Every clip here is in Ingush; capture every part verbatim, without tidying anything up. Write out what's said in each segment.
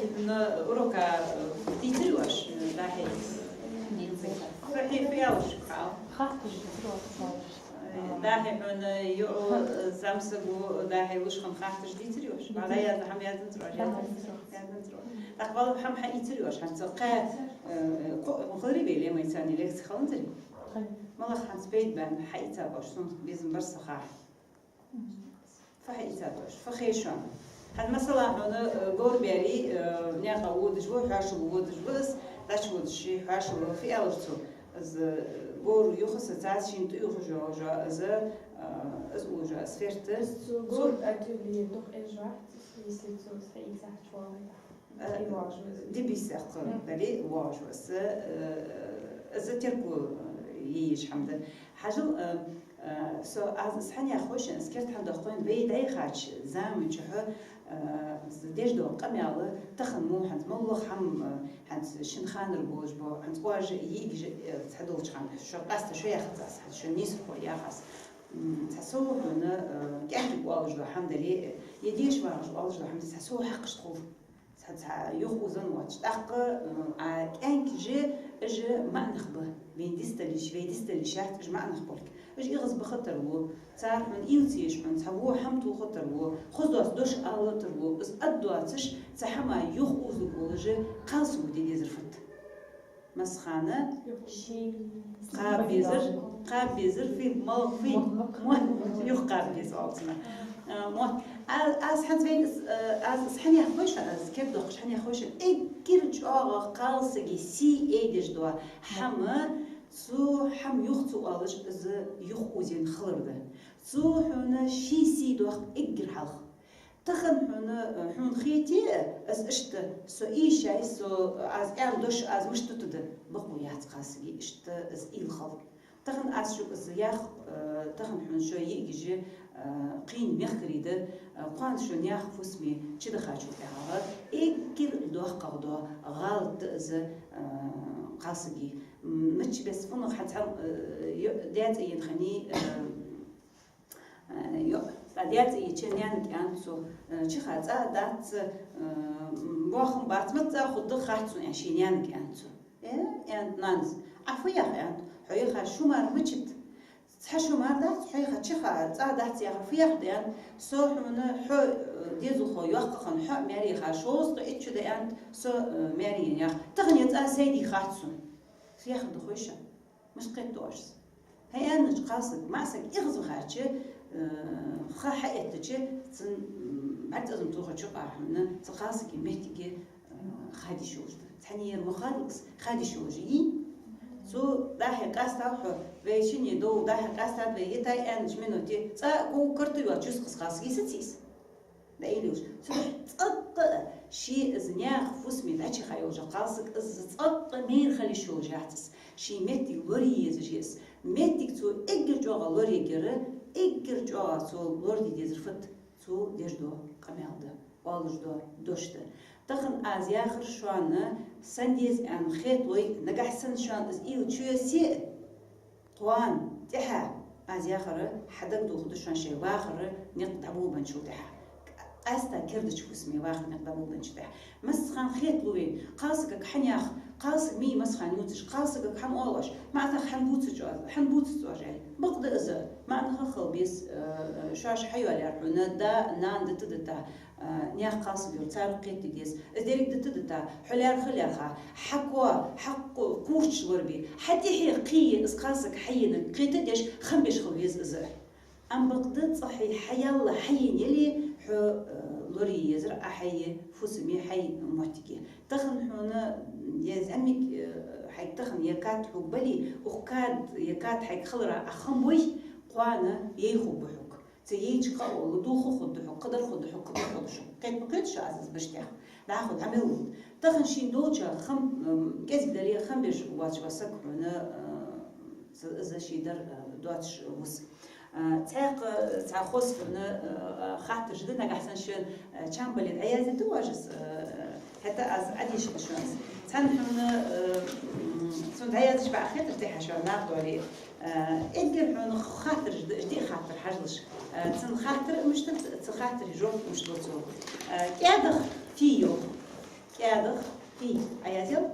На урока, э, дийцарий оаш, э, дӀахо? Дийцар. Хьо хье фу аьлар шуга, хьал? Хаттараш дийцар оаш, хаттараш. Э, дӀахо хьона йоӀо, э, зӀамсаго, дӀахо луш хинна хаттараш дийцарий оаш? Ма дӀаяздаь хӀама яздинзар оаш? Яздинзар. Яздинзар. ТӀаккха валлахӀи хӀама хьаийцарий оаш, хӀанз цу кхаь, э, кхо-, кхо хиларий вай Лемайцани лекци хиланзарий? Хиланзар. МалагӀа хӀанз пайда баьннаб хьаийцаб оаш, сона безам бар са хаттар. Фу хьаийцад оаш, фу хет шоана? ХӀанз масала хьона, э, говр баьри, э, наькъа водаш ва, хьоашалгӀа водаш ва из, дӀачуводаш ший хьоашалгӀа, фу аьлар цо? Из, э, говр юха сецац, шийна тӀаювхаш йоагӀаш я из, э, из ужа, из ферта. Цу говр отделение дукха эжа, если цо схьаийцача валла. Э, дибис аьккха дале, воагӀаш ва из, э, из терко, э, еш хӀама да. Хьажал, э, э, со аз, аз хьанех хойшан, аз керта хьан дохкойн, вай дӀайхача заман чухь, э, из деш дола къамаьл тахан мо хӀанз моллагӀа хӀама, э, хӀанз шин ханара болаш ба, хӀанз оаш йиӀигаш, э, цхьа долча хана, шо къаьста шо яхац аз, хӀанз шо нийсархой яхац. М, цхьа сов хьона, э, кӀаьнкага оалаш дола хӀама дале, э, е деша вагӀаш оалаш дола хӀама, цхьа сов хьакхашта хул. Цхьа, цхьа юхаозаш воацаш. ТӀаккха, м, а кӀаьнкаш, уж маӀанах ба. Вайна дисталиш, вай дисталиш яц уж маӀанах болга. Уж эгӀазбаха тарлу. Цар хьона ийла ца еш хьона, цхьа во хӀама тоха тарлу. Хоза доаца дош ала тарлу. Из ад доацаш, цхьа хӀама юхаозалургволаш, кхалсаг де дезар фуд? Массахана кхаба безар, кхаба безар, фу, малх, фу, мотт, юха кхаба беза оал цунах. Э, мотт. А, аз хӀанз вайна, э, аз, аз хьанех хойшан, аз кердохкаш хьанех хойшан, эггара чӀоагӀа кхалсага сий айдеш дола хӀама, цо хӀама юха ца оалаш, из юхаозаенна хилар да. Цо хьона ший сий доаккх эггара хьалха. Тахан хьона, э, хьона хете, аз иштта, со ийшай, со, аз аьнна дош, аз мишта тӀатода, бокъо яц кхалсага иштта аз ийла хила. Тахан аз шуга аз ях, э, тахан хьона шо йиӀигаш, э, кхийна мехкарий да, э, кхоана шо наьха фусаме чудахачул тӀехьагӀа, эггара доккхагӀа дола гӀалат да из, э, кхалсага. М, мичча бесса фуннагӀа хьа цхьа, э, йо-, даь цӀи енна хиннай, э, Э, йо, цкъа даь цӀи йича наьнага аьннад цо, э, чиха цӀа дац, э, боахам бац, маца цӀа хургда хац сона, аьнна, ший наьнага аьннад цо. Э, аьннад нанас. Ӏа фу йоах, аьннад, хьо йиха шу мара мичад? Цхьа шу мара дац, хьо йиха чиха цӀа дац яхар фу яхар да, аьннад, со хьона хьо, э, дезалхо йоаккха хинна, хьо а маьре яха, шовзткъа итт шу да, аьннад, со, э, маьре енна ях. Тахан ер цӀа сайдий хац сона. Фу яхар да хойша? Мишта кхетаду оаш из? ХӀаьта аьннача кхалсаг, маӀа саг эгӀазвахача, э, ха хьаэттача, цун, м, бӀарг цӀазам тохача юкъа хьона цу кхалсага моттиг, э, хадийш йолаш да. Цхьанне ер мо хадалгас хадийш йолаш йий? Цо дӀахо къаьстав хьо, вай шинне довла дӀахо къаьстад вай, йитай аьннача минуте, цӀа а ков карта йоацаш юсакхаза кхалсаг йисаций из? ДӀаийла йолаш. Цудухьа цӀаккха а ший из наьха фусаме дӀачуяха йолаш кхалсаг, из цӀаккха майра хила йиш йолаш яц из. Ший моттиг лорае езаш я из. Моттиг цо эггара чӀоагӀа лораергьяр, эггара чӀоагӀа цо лораде дезар фуд? Цо деш дола къамаьл да, оалаш дола дош да. Тахан аз яхар шоана, сенна деза аьнна хеталой, нагахьа санна шоана из ийла чуйоссае а, кхоана, тӀехьа, аз яхар хьадагадоха да шоана, шоай вахара никъ дӀаболабенначул тӀехьа. Къаьстта кердача фусаме вахара никъ дӀаболабенначул тӀехьа. Массахана хеталу вайна, кхалсагага хьанех, кхалсаг мий массахана ювцаш, кхалсагага хьан оалаш, маӀа саг хьан бувцаш оаш, хьан бувцаш оаш, аьле. Бакъда из, маӀанах хила беза, э, э, шоаш хьайоалаяьр хьона, да, нана дита дита, а, наьха кхалсаг йолча царга кхетаде деза. Из деррига дита дита, хьо лаьрхӀа лаьрхӀа, хьа коа, хьа кху-, кхуврчаш лорабе, хьа тӀехье кхее из кхалсаг хьаеннар кхетадеш, хам беш хила веза из. Амма бакъда цкъа хьай хьаялла хьаена яле, хьо, э, лорае езар Ӏа хьай фусаме, хьай моттиге. Тахан хьона, е зӀамига, э, хьайга тахан е кад хьога бале, укх кад, е кад хьайга хилара Ӏа хам бой, кхоана яй хургба хьога. Цу яйча кхы а вала, дулх хургда хьога, кхыдар хургда хьога, кхыдар хургда хьога. Кхетабе кхеташ аз из баштех. ДӀахо дӀа мел ву. Тахан шийна долча хам, м, кӀезига дале, хам беш воацаш ва саг хьона, э, ц-, из ший дар, э, доацаш вус. Э, цхьаькха, цхьа хоза хьона, э, хаттараш да, нагахьа санна шоана, э, чам бале дӀаяздергда оаш из, э, хӀаьта аз Ӏадийшад шоана из. Цхьанне хьона, э, м, цунна дӀаяздеш ба хетар тӀехьа шоана нах доале. Э, эггара хьона хаттараш да, диъ хаттар хьажалаш. Э, цун хаттар а мишта да, цу хаттара жоп а мишта лу цо. Э, кӀаьдах фий йоах? КӀаьдагӀа фий. Ӏа язъел?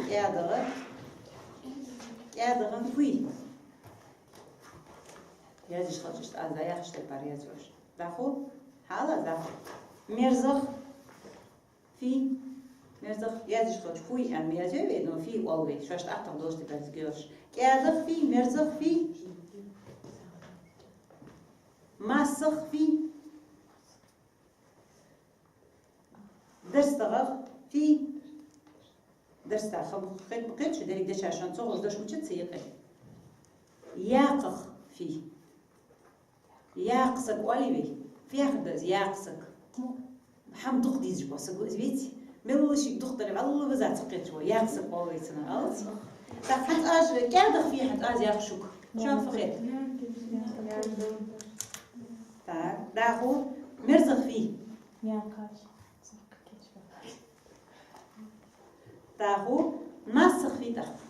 КӀаьдагӀа. КӀаьдагӀа фуй. Язъеш хилча, аз дӀаяхача тайпара язъеш. ДӀахо? Хьаала, дӀахо. МерзагӀа фий. МерзагӀа язъеш хилча, фуй аьнна ма язъю вай, но фий оал вай. Шоашта аттагӀа долча тайпара язъеш. КӀаьдагӀа фий, мерзагӀа фий. МассагӀа фий. ДарстагӀагӀа фий. ДарстагӀа хам-, хет-, хеташ деррига дешаш шоана, цо гӀоз дош мичад ца йикъе. ЯкхагӀа фий. Якха саг оалий вай? Фу яхар да из, якха саг? ХӀама дукха дезаш бола саг ва из, веций? Мел волчунга дукха дале, валла ваза ца кхеташ вола, якха саг оал вай цунах, алац? ТӀаккха хӀанз аз кӀаьдагӀа фий, хӀанз аз яхар шуга. Шоана фу хет? Так, дӀахо. МерзагӀа фий. ДӀахо. МассагӀа фий тӀаккха.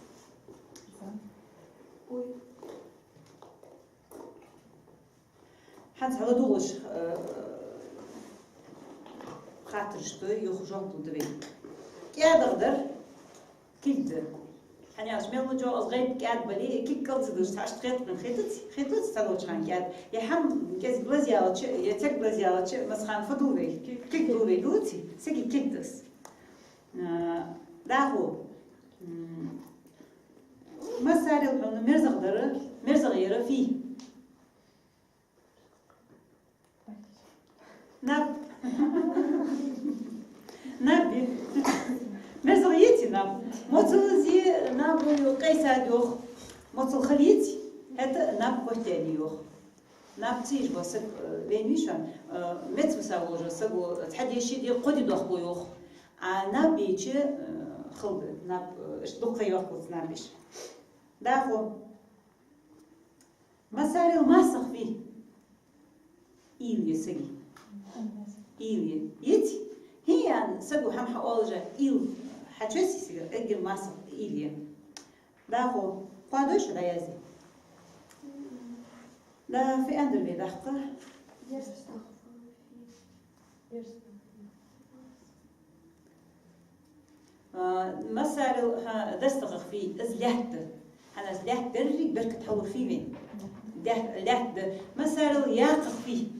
ХӀанз хьаладувгӀаш, э, хаттараш да, юха жоп лургда вай. КӀаьдагӀа дар кулг да. ХӀана аьлча мел волчо из гӀайба кӀаьда бале, кулг кӀал ца дувш, цхьа иштта хетаргда, хетаций? Хетаций цхьадолча хана кӀаьда? Е хӀама кӀезига лазаялча, е царга лазаялча, массахана фу дулл вай? Кулг дулл вай, дуллаций? Сага кулг да из. А, дӀахо. М, массарел хьона мерзагӀа дар, мерзагӀа яр фий. Наб. Наб я. МерзагӀа яций наб? Моцал из я, наб ва йоах, къайсад йоах. Моцал хала яций? ХӀаьта наб котъяьннай йоах. Наб ца еш бола саг, э, венна вий шоана, э, меца виса волча саго цхьа ди, ши ди, кхо ди дохк йоах. А наб йича, э, хала да, наб, э, иштта дукха ха йоаккхалца наб йиш. ДӀахо. Массарел массагӀа фий? Уйла я сага. Уйла я. Яций? ХӀана аьлча саго хӀама хьаоалаш, уйла хьачувесий сага, эггара массагӀа уйла я. ДӀахо. Кхоадой шо, дӀаязде? Да, фу аьннадар вай тӀаккха? А, массарел, хӀа, дарстагӀагӀа фий, из лаьтта да. ХӀана аьлча лаьтта деррига беркат хьалу фий вайна. Лаьт-, лаьтта да. Массарел якхагӀа фий.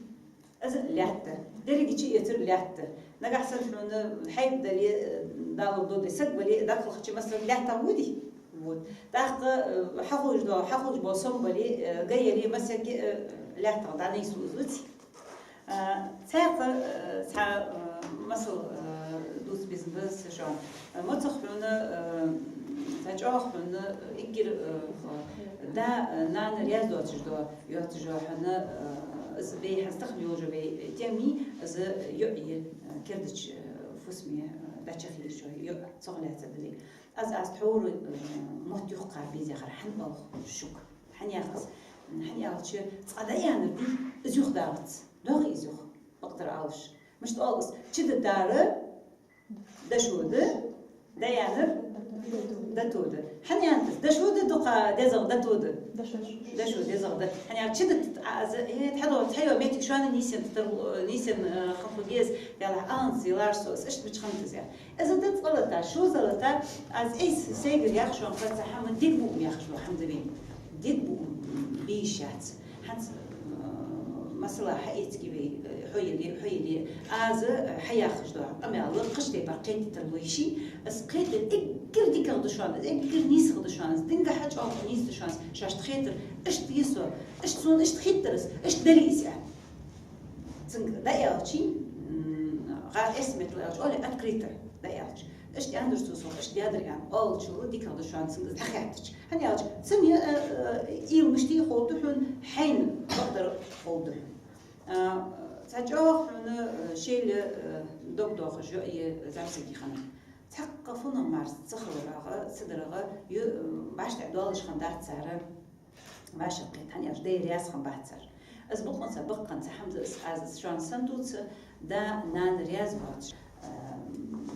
Из лаьтта да. Деррига чуэцар лаьтта да. Нагахьа санна хьона хьайба дале, э, далур да, саг бале, дӀакхалхача массарел лаьттагӀа вуди? Вот. ТӀаккха, э, хьахулаш дола, хьахулаш бола сом бале, э, га яле, массехк, э, лаьттагӀа дӀанийсу из, вуций? А, цхьаькха, э, цхьа, э, масал, э, дувца безам ба са шоана. Э, моцагӀа хьона, э, цхьа чӀоагӀа хьона, э, эггара, э, да, э, нана раьза доацаш дола, йоацаш йола хьона, э, из бей хӀанз тахан йолаш вай тема, из йоӀ я, э, кердача, э, фусаме, э, дӀачахьежача йоӀ, цох лаьца дале. Аз, аз тхьовра, э, мотт юхакхаба беза яхар хӀана оал шуга? ХӀана яхац? ХӀана аьлча, цкъа дӀааьннар дий, из юхадоагӀац. ДоагӀий из юха? Бакъдар алаш. Мишта оал из? Чудитар дошо да, дӀааьннар дото да. ХӀана аьннад из? Дошо да дукха дезагӀа дото да? Дошо дезагӀа да. ХӀана аьлча чудита Ӏа из, э, тхьадоагӀа, тхьайоагӀа моттиг шоана нийсъенна тар-, нийсъенна, э, хинна хургья из, ялахь аланца йилар со из, иштта мича хиннад из, аьнна. Из да цкъа лата, шозза лата, аз айса сайгара яхаш шоана, хӀанз цхьа хӀама дика бу ум яхаш дола хӀама да вайна. Дика бу ум бе йиш яц. ХӀанз, э, масала, хьаэцаргья вай, э, хьо яле, хьо яле, аз, э, хьаяхаш дола къамаьл кхыча тайпара кхетийтар лойши, из кхетар эггара дикагӀа да шоана, из эггара нийсагӀа да шоана, из динагахьа чӀоагӀа нийса да шоана, шоашта хетар, иштта я со, иштта сона, иштта хетар из, иштта дале из, аьнна. Цунга дӀааьлча, м, гӀа эс меттала аьлча, оалий открыто дӀааьлча. Иштта аьннадар цо сох, иштта даьдар аьнна, оалачул дикагӀа да шоана цунга из дӀахаьттача. ХӀана аьлча, цун, э, э, уйла мишта я ховргда хьона, хьайна бакъдар ховргда хьона. А, цхьа чӀоагӀа хьона, э, шоайла, э, дог доахаш йоӀ я зӀамсаг я хиннав. Цхьаккха фуннагӀа мара ца хиларах, ца дарах, ю-, э, башха тӀа доалаш хиннадац цар. Ваша кхета, хӀана аьлча дай раьза хиннабац цар. Из бакъонца, баккханца хӀама да из, аз шоана сенна дувц, да, нана раьза воацаш, ам,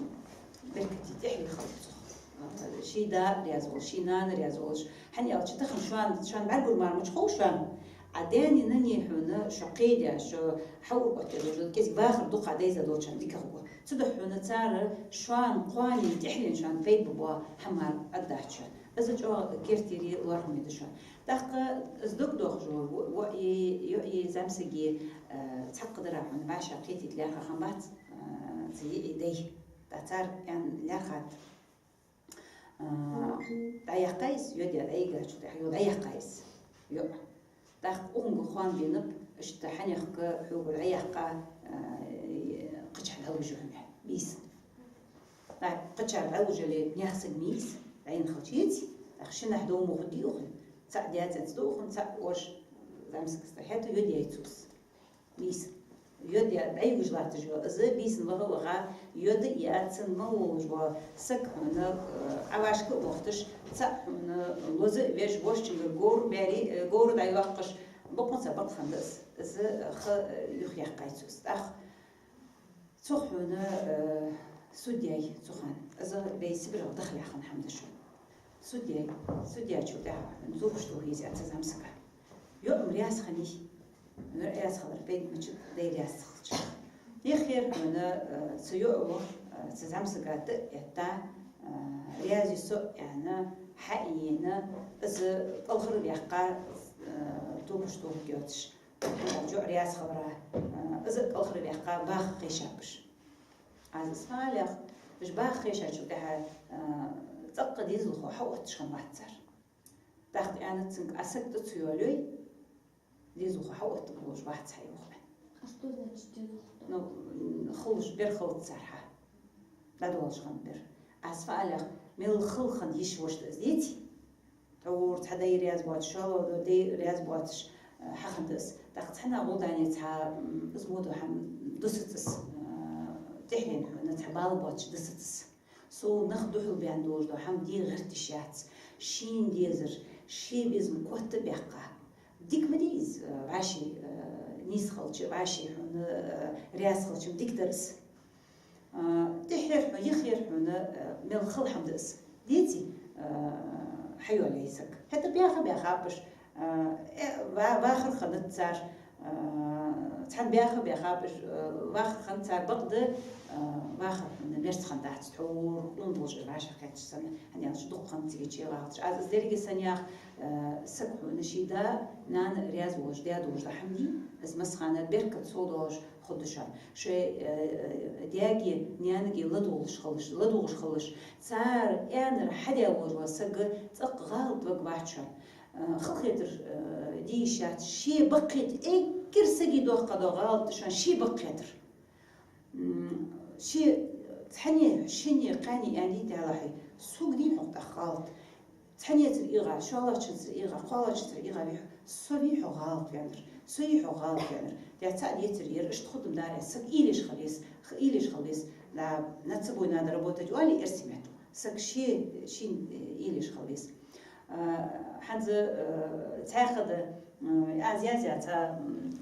беркате тӀехьа вихар цох. Ший да раьза волаш, ший нана раьза волаш. ХӀана аьлча тахан шоана, шоана бӀаргагур мара мича хов шоана? Ӏа даьнеи нанеи хьона шо кхийдаь, шо хьаур оттадаь долаш, кӀезига вахар дукха дайза долчарна дикагӀа го. Цудухьа хьона цар шоана кхоанен тӀехьленна шоана пайда бола хӀама мара Ӏаддац шоана. Из чӀоагӀа кертерча лоархӀаме да шоана. ТӀаккха из дог дохаш вола во-, воӀи, йоӀи, зӀамсаги, э, цхьаккха дара хьона вӀашагӀкхетийта лаьрхӀа хиннабац, э, цу йиӀий дай. ТӀаккха цар аьнна лаьрхӀад. А, дӀаяьккхай из, йода яь дӀайигачул тӀехьагӀа, йола дӀаяьккхай из. ЙоӀ. ТӀаккха укхунга хоам бенаб, иштта хьанехка хьогара дӀаяьккха, а, кхычахьа дӀалуш хьона, бийсан. ТӀаккха кхычар дӀалуш яле, наьха саг мийса, дӀаенна хилча, еций? ТӀаккха шиннахьа дов мо хургдий укхун? ЦаӀ даь цӀенца да укхун, цаӀ оаш зӀамсагас да. ХӀаьта йода яьй цо из. Бийсан. Йода яь дӀайигаш латташ йола из, бийсан ваха а ваха, йода яь цун мел волаш вола саг хьона, э, Ӏавашка а вохийташ, цаӀ хьона лоза а веш, вошчунгара говр а баьрий, э, говр а дӀайоаккхаш, бокъонца бакъ хиннад из. Из ха, э, юхаяьккхай цо из. ТӀаккха цох хьона, э, суд яьй цу хана. Из вай Сибрера даха лаьрхӀа хинна хӀама да шоана. Суд яьй, суд яьчул тӀехьагӀа хьона зувш тохийза цу зӀамсага. ЙоӀ-м раьза хиннай, раьза хилар пайда мичад, дай раьза ца хилча. Йиххьера хьона, э, цу йоӀо, э, цу зӀамсага тӀа а этта, э, раьза я со аьнна, хьа а йийна, из кӀалхарваьккха, э, тохаш тохаргйоацаш. ЙоӀ раьза хилара, э, из кӀалхарваьккха баха кхайшаб уж. Аз из ма аллара, уж баха кхайшачул тӀехьагӀа, э, цӀаккха дезалхо хьаотташ хиннавац цар. ТӀаккха аьннад цунга: «Ӏа саг тӀа ца йоалайой, дезалхо хьаоттаргволаш вац хьа», — йоах. А что значит дезалхо? Ну, м, хулаш бер хилац цар хьа. ДӀадолаш хинна бер. Аз ма аллара, мел хала хинна йиш вошта из, деций? Тхьовра цхьа дай раьза боацаш, шоллагӀа дай раьза боацаш, э, хьахиннад из. ТӀаккха цхьанне гӀолла даьнна цхьа, м, из мо дола хӀама дусац из, э, тӀехьленна хьона цхьа бала боацаш дусац из. Цу нах духьал баьнна долаш дола хӀама де гӀерташ яц. Шийна дезар, ший безам котта баьккха. Дика ма дий из, э, вӀаший, э, нийса хилча, вӀаший хьона, э, раьза хилча-м дика дар из. А, тӀеххьара хьона, йиххьера хьона, э, мел хала хӀама да из. Деций, э, хьайоалаяй саг. ХӀаьта баьха баьхаб уж, э, э, ва-, вахар хиннад цар, э, цхьана баьха баьхаб уж, э, вахар хиннад цар, бакъда, э, вахар хьона мерза хиннадац, тхьовра къона болаш уж вӀашагӀкхеташ санна, хӀана аьлча дукха хиннад цига чугӀалташ. Аз из деррига санна ях, э, саг хьона ший да, нана раьза волаш даь долаш дола хӀама дий, из массахана беркат совдоалаш хургда шоана. Шоай, э, даьгеи наьнагеи ладувгӀаш хилалаш, ладувгӀаш хилалаш. Цар аьннар хьадаь волаш вола саг цӀаккха гӀалат варг вац шоана. Э, халахетар, э, де йиш яц, ше баккхийта, эггара сага доккха дола гӀалат да шоана ше баккхетар. М, ше цхьанне, шинне, кхаьнне аьннадий тӀехьа хьай, сога дий хьогӀ тӀаккха гӀалат? Цхьаннецара ийгӀа, шоллагӀчунцара ийгӀа, кхоалагӀчунцара ийгӀа вий хьо, со вий хьогӀ гӀалат ваьннар, со вий хьогӀ гӀалат ваьннар. Даьра цаӀ децар ер, иштта хургда-м дар, саг уйла еш хила веза, х-, уйла еш хила веза. Да, над собой надо работать, оалий эрсий метта. Саг ше, шийна, э, уйла еш хила веза. А, хӀанз, э, цхьаькха да, э, аз язъяь цхьа, м,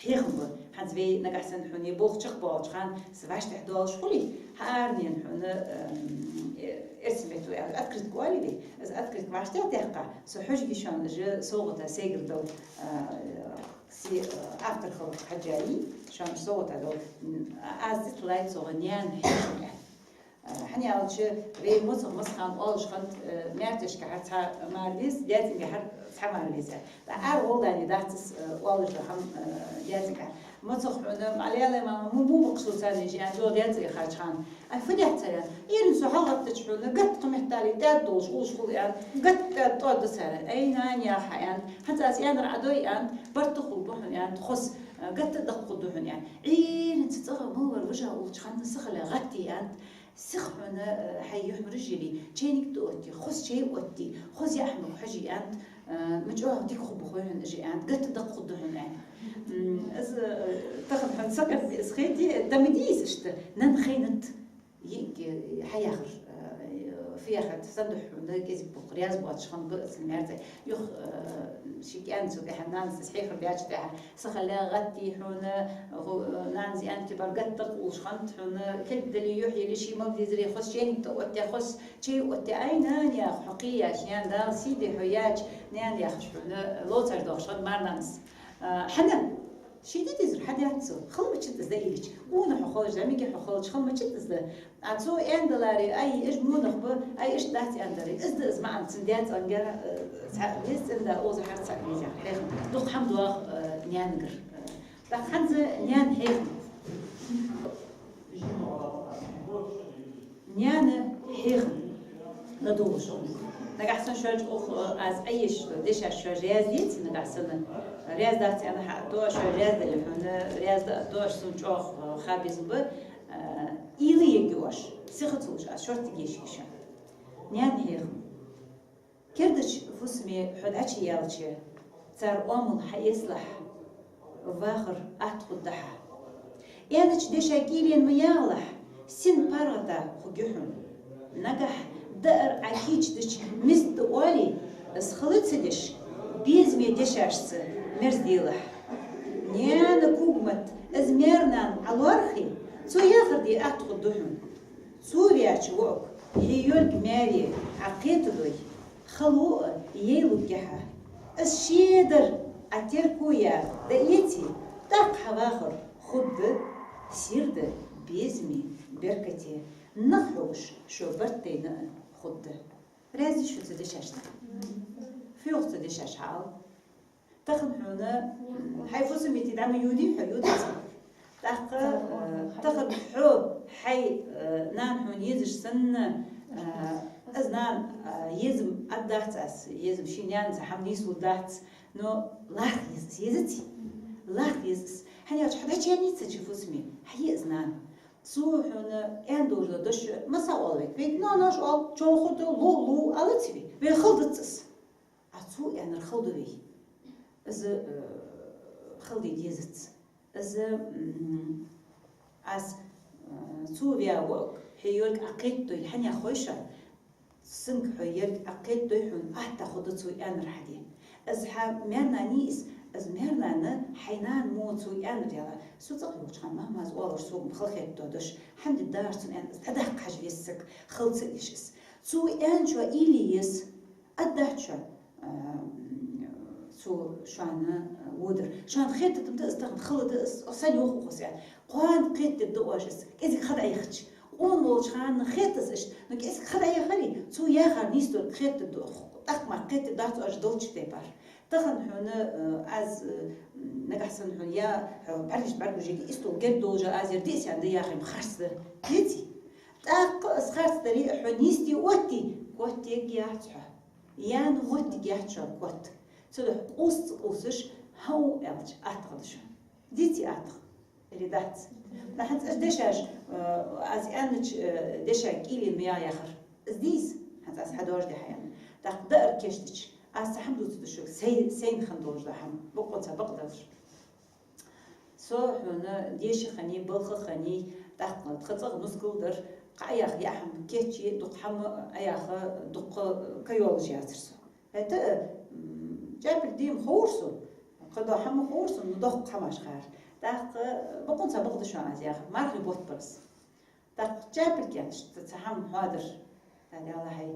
хьехам ба. ХӀанз вай нагахьа санна хьона болх чакхбоалача хана, са вӀаштӀехьа доалаш хулий, хӀаранена хьона, эм, э, эрсий метта аьлча открытка оалий вай. Из открытка вӀаштӀехьа даьккха, со хьожаргья шоана уж совгӀата сайгара дола, э, се, э, автор хиларга хьежжа, шоана совгӀата дола. М, аз цӀи тиллай цох «Наьна хьехам» аьнна. Э, хӀана аьлча, вай моцагӀа массахана оалаш хиннад, э, маьртешкахьара цхьа мара веза, даьцӀенгахьара цхьа мара веза. ТӀаккха ара гӀолла даьнна дац из, э, оалаш дола хӀама, э, даьцӀенгахьара. МоцагӀа хьона, ма лела, мама, му-, му бакъ шу царна жи, аьнна, йола даьцӀенгахьара чхьана. Ай, фу даьд цар, аьнна? Иран со хьалгӀаттача хьона, гатта кхы меттел тӀаьда долаш хулаш хул, аьнна, гатта тӀаьда тӀоадда цар, аьнна. Ай, нана, яха, аьнна, хӀанз аз аьннар Ӏадой, аьнна, барт хургба хьона, аьнна, хоза, э, гатта дакъа хургда хьона, аьнна. Ӏуйранна цу цӀагӀа малвар вижа уллача хана сихале гӀаттий, аьнна. Сиха хьона, э, хьай юхьмараш йиллий, чайник тӀаоттий, хоза чай оттий, хоза яа хӀамага хьожий, аьннад, э, ма чӀоагӀа дика хургба хой хьона уж, аьннад, гатта дакъа хургда хьона, аьнна. М, из, э, тахан хьона сакъерда из хетий, да ма дий из иштта, нана хайнад, йиӀиг, э, хьаяхар, э, фу яхар, сандухьа хьона кӀезига-пхи раьза боацаш хиннаб из маьрцӀа. Юха, э, ший кӀаьнца тӀехьа нанас из хьехар баьчул тӀехьа, сихале гӀаттий хьона, гӀу-, нанас аьнна кибар гатта дакъа уллаш хиннад хьона, кӀезига дале, юхь йилле, ший мел дезаре хоза чайник тӀаоттаь, хоза чай оттаь, ай, нана, яха, хьо кхеяьча, наьна, Дала сий дой хьо яьча, наьна, яхаш хьона лоацаш доахаш хиннад мара нанас. А, хӀана? Ший тӀа дезар хьадаьд цо, хала ма чит из да илич. Къона хьо хилча, зӀамига хьо хилча, хала ма чит из да. А цо аьнна даларе, ай, уж монах ба, ай, иштта дац аьнна даларе, из да из маӀан, цун даь цӀенгара, э, цхьа веза цӀен-да оза хьар цхьа веза хьехам. Дукха хӀама доагӀа, э, наьнагара. Э, тӀаккха хӀанз наьна хьехам. Наьна хьехам ладувгӀаш. Нагахьа санна шоаш укх, э, аз Ӏайеш дешаш шоаш раьза деций, нагахьа санна раьза дац аьнна хьа, то шоаш раьза дале хьона, раьза да, то аш сона чӀоагӀа, э, ха безам ба, э, уйла ергья оаш, сиха ца луш, аз шорттига ешийша. Наьна хьехам. Кердача фусаме хьо дӀачуяьлча, цар оамал хьаэцалахь, вахар атта хургда хьа. Аьннача деша кӀийлен ма ягӀалахь, син паргӀата хургья хьона. Нагахь даар Ӏа кийчдича миска да оале, из хала ца деш, безаме дешашца мерза делахь. Наьна кугмат, из маьр-нана Ӏа лоархӀе, цо яхар де атта хургда хьона. Цо ваьча воӀага хье йолга маьре Ӏа кхетадой, хало а яйлургья хьа. Из шедар Ӏа терко яь дӀаэце, тӀаккха хьа вахар хургда сийрда, безаме, беркате, нах хьогӀаш шо барт дайна а хургда. Раьза дий шо цу дешашта? Фу йоах цу дешаша хьаала? Тахан хьона, м, хьай фусаме-ти дӀа ма йодий хьо, йодаций? ТӀаккха, э, тахан хьо, хьай, э, нана хьона езаш санна, э, из нана, э, езам ад дац аз, езам ший наьна цхьа хӀама нийслургдац, но лархӀа еза из, езаций? ЛархӀа еза из. ХӀана аьлча хьо дӀачуяьннай цу фусаме, хьае из нана. Цо хьона аьнна долаш дола дош масса оал вайга. Вайга ноаноша оал, чӀоагӀа хургда, лу, лу, алаций вай. Вай хала дац из. А цо аьннар хала да вай. Из, э, хала де дезац. Из, м, аз, э, цо ваь воӀага хье йолга Ӏа кхетадой, хӀана яхой шоана? Цунга хьо йолга Ӏа кхетадой, хьона атта хургда цо аьннар хьаде. Из хьа маьр-нана йий из, из маьр-нана хьай нана мо цо аьннар яла. Со цӀагӀа йолча хана мамас оалар сога хала хетта дош. ХӀама де дагар цунна аьнна, из дӀадаккха хьажа веза саг, хала ца деш из. Цо аьнначоа уйла е еза. Ад дац шоана, а, цо шоана, а, водар. Шоана хетадам да из тахан, хала да из, сенна йоах укхо аьнна. Кхоана кхетадергда оаш из, кӀезига ха дӀаяхача. Къона волча хана хет из иштта, но кӀезига ха дӀаяхаре, цо яхар нийсдолга хетадергда укхо. ТӀаккха мара кхетадергдац оаш долча тайпара. Тахан хьона, а, аз, а, нагахьа санна хьона я, хьо бӀаргаш бӀаргагуш йига, истол герга долаш, аз ер диъ саьрда яхар-м харц да. Деций? ТӀаккха из харц даре а хьо нийсде оттий, котъергьяц хьо. Яьнна моттиг яц шоана котта. Цудухьа къувса ца къувсаш, хӀанз аьлча, атта хургда шоана. Деций атта? Или дац? ТӀаккха хӀанз аз дешаш, э, аз аьннача, э, деша кӀийлен ма ягӀа яхар. Из дий из? ХӀанз аз хьадоаржаде хьаенна. ТӀаккха даар кийчдича, аз цхьа хӀама дувцаргда шуга, сай, сайна хинна долаш дола хӀама, бокъонца бакъдолаш. Со хьона деша хиннай, балха хиннай, тӀаккха тха цӀагӀа нускал дар, кхы Ӏаяха яа хӀама кийчъе, дукха хӀама Ӏаяха, дукха ка йолаш яцар со. ХӀаьта, м, чӀаьпилг де-м ховра сона, кхыдола хӀама ховра сона, но доккха хӀамаш хар. ТӀаккха бокъонца бакъда шоана аз яхар, мархий бутт бар из. ТӀаккха чӀаьпилг аьнна, иштта цхьа хӀама хьоадар. Дала яла хьай,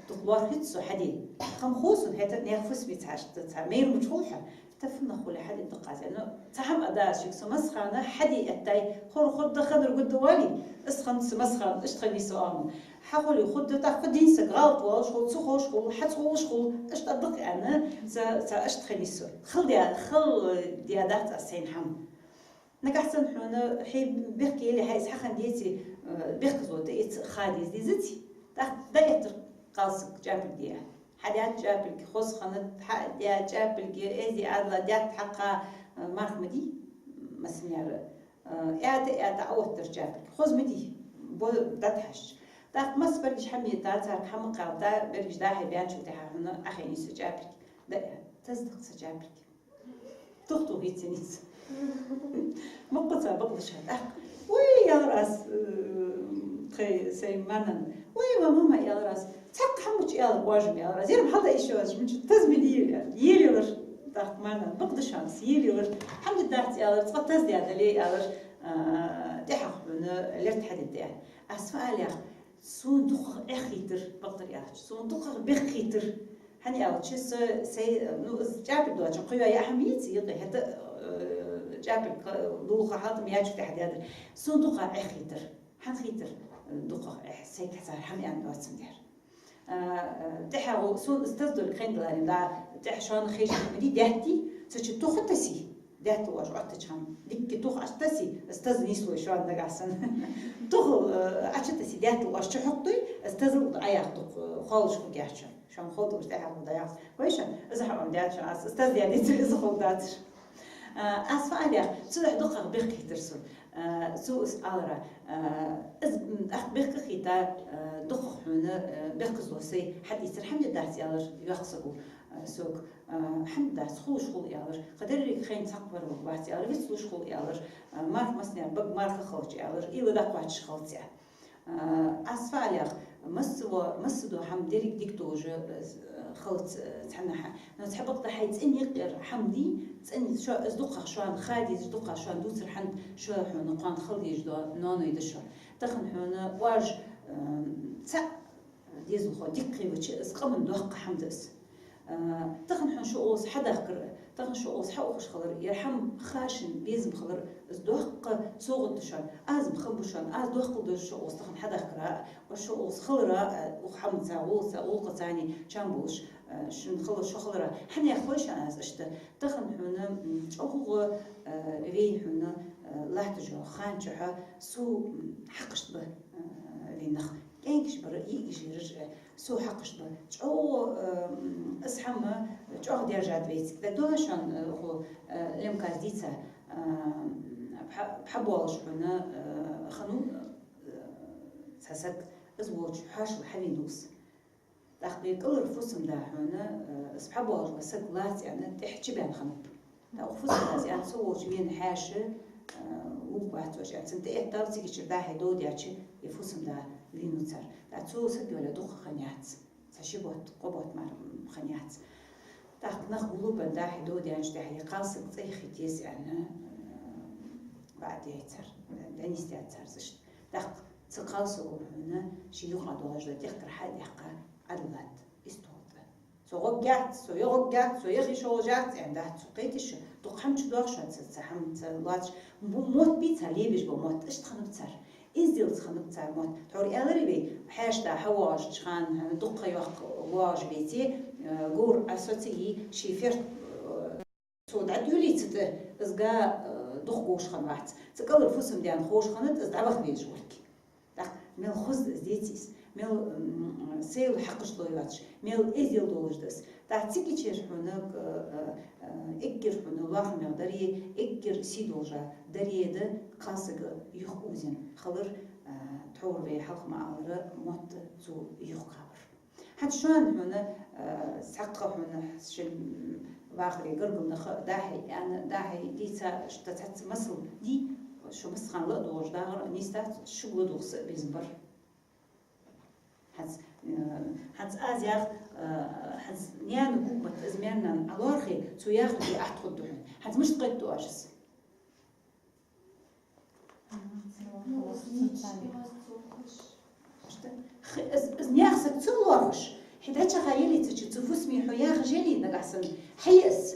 дукха лоархӀац со хьаде. Хам хов сона, хӀаьта наьха фусаме цхьа иштта цхьа майра мича хул хьа. Тафунах хуле хьаде даккха аз. Ну, цхьа хӀама а дац шуга, со массахана хьаде эттай, хӀара хургда, хиннар гургда оалий, из хиннад са массахана, иштта хиннай са оамал. Хьахуле хургда, тӀаккха дийна саг гӀалат волаш хул, ца ховш хул, хьацӀолуш хул, иштта даккха аьнна, ца, ца иштта хиннай со. Хала даь, хала даь дац аз сайна хӀама. Нагахьа санна хьона хье бехке яле, хьайца хьахинна деций, э, бехказло тӀаэца ха деза, дезаций? ТӀаккха дӀаэттар кхалсаг чӀаьпилг де. Хьадаьд чӀаьпилг, хоза хиннад, хьадаьд чӀаьпилг, эздий Ӏадала даьтта хьакха, э, марха ма дий, массанеара. Э, аьтта, аьтта Ӏооттар чӀаьпилг. Хоза ма дий, бо дӀатӀахьаьжача. ТӀаккха масса бергаш хӀама йита, царга хӀама кхалта, бергаш дӀа-хьа баьнначул тӀехьагӀа хьона Ӏохайнай са чӀаьпилг. ДӀа, таз-кх са чӀаьпилг. Тух-тух йиццинис. Мукъаца бакъдешаш тӀаккха. Ой, аьлар аз, э, тхай сай маьрнана. Ой, ва мама, аьлар аз. Цхьаккха хӀама мича аьлар оаш-м, аьлар аз. Ер-м хьалда йиш йоацаш, мича таз ма дий, аьлар. Елаелар. ТӀаккха маьрнана бакъдешаш елаелар. ХӀама де дац, аьлар, цкъа таз даь дале, аьлар, а, тӀехьагӀа хьона лерт хьадергда. Аз фу аларах, сона дукхагӀа эхь хийтар, бакъдар аьлча, сона дукхагӀа бехк хийтар. ХӀана аьлча, со, сай, ну, из чӀаьпилг доацаш кхы йола яа хӀама йиций юкъе, хӀаьта, э, чӀапилг дулха хьалтам ячух тӀехьа даьдар. Сона дукха эхь хийтар. ХӀана хийтар? Дукха эхь, сайга цар хӀама аьнна доацам дер. А, а, тӀехьа гӀо-, сона стаз долга хендаларин да, тӀехьа шоана хеш ма дий, даьтти, цу чу туха таси, даьтта оаш оттача хана, дикка туха аш таси, стаз нийслой шоана нагахь санна. Туха, а, ача таси, даьтта оаш чу хьокхуй, стазал Ӏаяхтух, а, холлаш хургьяц шоана. Шоана ховдалаш тӀехьа хӀама дӀаяхац. Вай шоана, из хьаам даьд шоана, аз, аз стаз даьдийцар из ховдац. А, аз фу аьлех, цу духьа дукхагӀа бехк хийтар сона. А, цо из аьлар, а, из, м, тӀаккха бехк хийта, а, дукхагӀа хьона, а, бехказло сай хьадийцар хӀама дац аьлар йоккха саго, а, сога. А, хӀама дац, хулаш хул аьлар. Кхы деррига хьайна цхьаккха вар вац аьлар, вицлуш хул аьлар. А, марха массане а бага марха хилча аьлар, уйла дӀакхоачаш хилац аьлар. А, аз фу аьлех, массаво-, массадола хӀама деррига дика долаш, э, хилац, э, цхьаннахьа. Но цхьабакъда хьай цӀен юкъера хӀама дий, цӀен шо-, из дукхагӀа шоана ха дезаш, дукхагӀа шоана дувцар хӀанз шо хьона кхоана хила дезаш дола ноаной да шо. Тахан хьона оаш, э, цхьа дезалхо дика кхийвача, из къаман доккха хӀама да из. А, тахан хьона шо олс хьадахкар, тахан шо олс хьаухаш хилар, ер хӀама хашан безам хилар, из доккха совгӀат да шоана, аз-м хам ба шоана, аз доккхал дожа шо олс тахан хьадахкара, оаш шо олс хилара, а, ух хӀамаца, гӀулакхаца, гӀулакхаца чам болаш, а, шун хилар шо хилара. ХӀана яхой шоана аз иштта? Тахан хьона, м, чӀоагӀа, а, вай хьона, а, латтача хана чухьа со, м, хьакхашт ба, а, вай нах. КӀаьнкаш бар, йиӀигаш яраш, э, со хьакхашт ба. ЧӀоагӀа, э, м, из хӀама чӀоагӀа держат вайцига. Да доа шоана, э, ху, э, лемказ дийца, э, пхьа-, пхьабоалаш хьона, э, ханну, э, цхьа саг, из волча хьоашал хьавена ва из. ТӀаккха кӀалхара фусам-да хьона, э, из пхьабоалаш вола саг лаца аьнна, тӀехьа чубаьнна хиннаб. ТӀаккха фусам-дас аьннад, со волча вена хьаьша, э, вувргвац оаш аьнна. Цунна тӀаэттар, цигачара дӀа-хьа довдаьча, из фусам-да вийнав цар. ТӀаккха цу сага йоалае дукха ха яц. Цхьа ши бутт, кхо бутт мара, м, ха яц. ТӀаккха нах гуллубенна дӀа-хьа довдаьнначул тӀехьагӀа, из кхалсаг цӀагӀа хете еза аьнна, э, ваӀад яьй цар, дӀанийсдаьд цар из иштта. ТӀаккха цу кхалсаго хьона ший юкъе долаш дола тӀехкар хьадаьккха, Ӏодиллад из стол тӀа. Со гӀоргьяц, со е гӀоргьяц, со е хи шолжац, аьнна дац цо. Кхетий шо, дукха хӀама чудоагӀа шоана цу, цу хӀамаца лоацаш. Бу-, мотт бий цар лебеш бола мотт, иштта хиннаб цар. Эздел хиннаб цар мотт. Тхьовра аьлар вай, хьаьша-да хьавоагӀача хана, хьона дукха йоккха воагӀаш веце, э, говр Ӏа соцае, ший ферт, э, цо дӀадоале цу тӀа, из га, э, дукха говш хиннавац. Цу кӀалхара фусам-даьна ховш хиннад из дӀаваха везаш волга. ТӀаккха мел хоза да из, деций из, мел, м, сел хьакхашло йоацаш, мел эздел долаш да из. ТӀаккха цигачара хьона, э, э, э, эггара хьона лоархӀамегӀа дар е, эггара сий долаш дар е да кхалсаг юхаозаенна хилар, э, тхьовра вай хьалха ма аллара, мотт цо юхакхабар. ХӀанз шоана хьона, э, цхьаккха хьона шун вахаре гаргара нах дӀа-хьа аьнна, дӀа-хьа дийца, иштта цхьацца масал дий, шо массахана ладувгӀаш дагӀар нийсдац, шуга ладувгӀа са безам бар. ХӀанз, э, хӀанз аз ях, э, хӀанз наьна гугмат из маьр-нана Ӏолоархе, цо яхар де атта хургда хьона. ХӀанз мишта кхетаду оаш из? Х-, из, из наьха саг ца лоархӀаш, хьо дӀачӀоагӀа яле цу чу, цу фусаме хьо яхаш яле нагахьа санна, хьае из.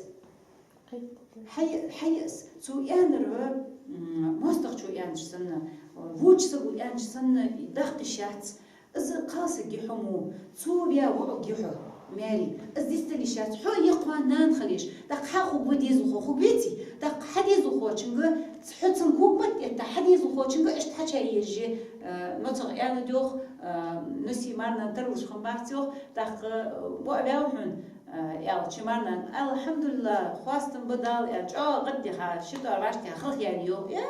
Хьае, хьае из. Цо аьннар, м, моастагӀчо аьннача санна, воча саго аьннача санна, даккха йиш яц. Из кхалсаг я хьо мо, цо ваь воӀ я хьо, маьре. Из дицдала йиш яц, хьо е кхоана нана хила езаш. ТӀаккха хьа хургва дезалхо, хургвеций? ТӀаккха хьа дезалхочунга, хьо цунга гугмат этта, хьа дезалхочунга иштта хьача езаш, э, ноцагӀа аьннад йоах, э, Нуси марнана тарлуш хиннабац йоах, тӀаккха, э, воӀ ваьв хьона, э, аьлча, марнана: «Алхьамдулиллахь, хоастам ба Далла», аьнна, чӀоагӀа гӀаддиха, ши тӀоа вӀаштӀехьа халхаяьннай йоах. Э,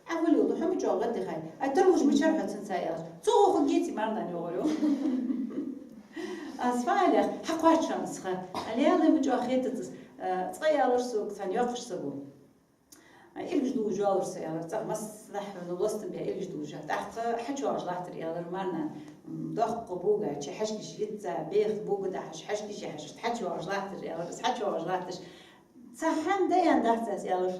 Ӏа вале а, хьо ма чӀоагӀа гӀаддихай. Ай, тарлуш ма яцар хьо цунца, аьлча. Цо гӀо хургьеций марнана йоагӀар йоах. Аз фу аьлех, хьакхоачаш хиннад из ха. Ала яле ма чӀоагӀа хетац из. Э, цкъа аьлар сога цхьан йоккхача саго. Э, илгаш дувгӀаш йоаллар со, аьлар, цӀагӀа массанахьа хьона лостам бе илгаш дувгӀаш. ТӀаккха хьачувоагӀаш латтар, аьлар, марнана, м, доккха бога чу хьаьшкаш йицца, бех бога тӀа хьаьш-, хьаьшкаш яхьаш, хьачувоагӀаш латтар, аьлар, из хьачувоагӀаш латташ. Цхьа хӀама да аьнна дац аз, аьлар.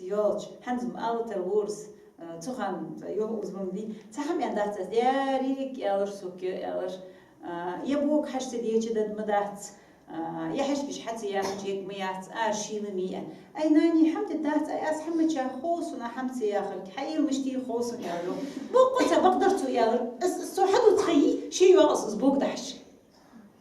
Йолча, хӀанз-м алатар ворс, э, цу хана юха узбам вий. Цхьа хӀама аьнна дац аз, деррига аьлар сога, аьлар. Э, е бога хьаьш ца деча дад ма дац, А, е хьажкӀаш хьа ца яхача, ек ма яц, ара шийла ма йий. Ай, нани, хӀама де дац, ай, аз хӀама ча хов сона хӀама ца яхарга, хьаийла мишта хов сона, аьлар. Боккъонца бакъдар цо, аьлар. Аз, аз цо хьадувца ха йий, ше йоагӀа аз, аз бога дахьаш.